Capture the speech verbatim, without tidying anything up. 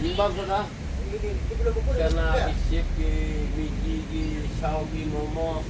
Yin bam sa da. Kana ki sip ki migi ki shaw ki momo.